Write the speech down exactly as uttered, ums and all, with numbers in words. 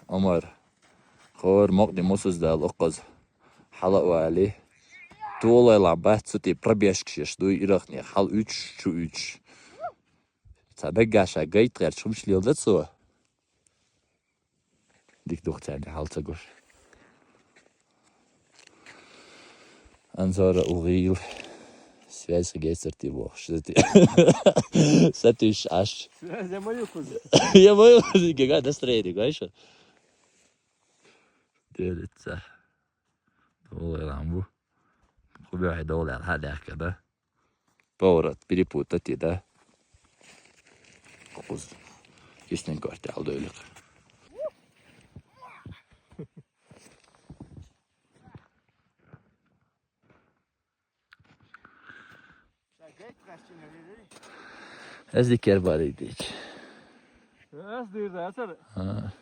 Омар. Хор мокъни мусуз дал укъаз. Хьала вали. Тулай ла бац цути пробежкаш еш дуй ирахни. Хьал уьч, чу уьч. Ца беггаша гайт гъер чумш лил да цо. Дик дух царни хьал ца гуш. Анзора угил. Связь гейсер ти бохш. Сатиш аш. Связь я мою кузу. Я мою кузу гега настроение, гайша. Делится. Долай ламбу. Кубе хай долай хадяхка да. Поворот перепутать, да? Куз. Киснен корте алдойлык. Эздикер барыдыч. Аз дырда ацар. А.